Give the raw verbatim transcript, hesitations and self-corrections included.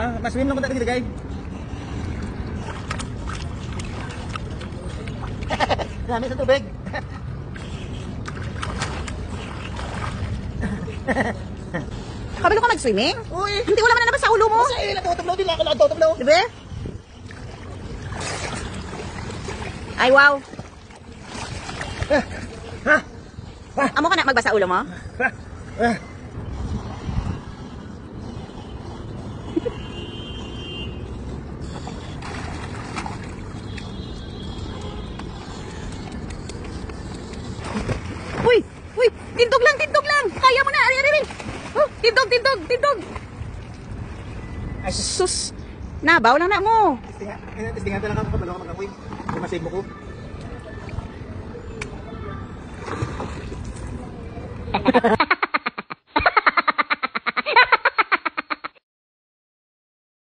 Ah, mas swim lang ko dati, guys. Dami sa tubig. Kabalo ka mag-swimming? Uy. Hindi, wala man na nabasa ulo mo. Sa ila, tutok daw, di lang ako na tutok daw. Di ba? Ay, wow. Amo ka na magbasa ulo mo? Uy! Uy! Tindog lang! Tindog lang! Kaya mo na! Ari, ari, ari! Oh, tindog! Tindog! Tindog! Ay, sus! Sus! Nabaw lang na mo! Testingan, eh, testingan talaga ako, kabalo ka mag-amoy. Kung masave mo ko.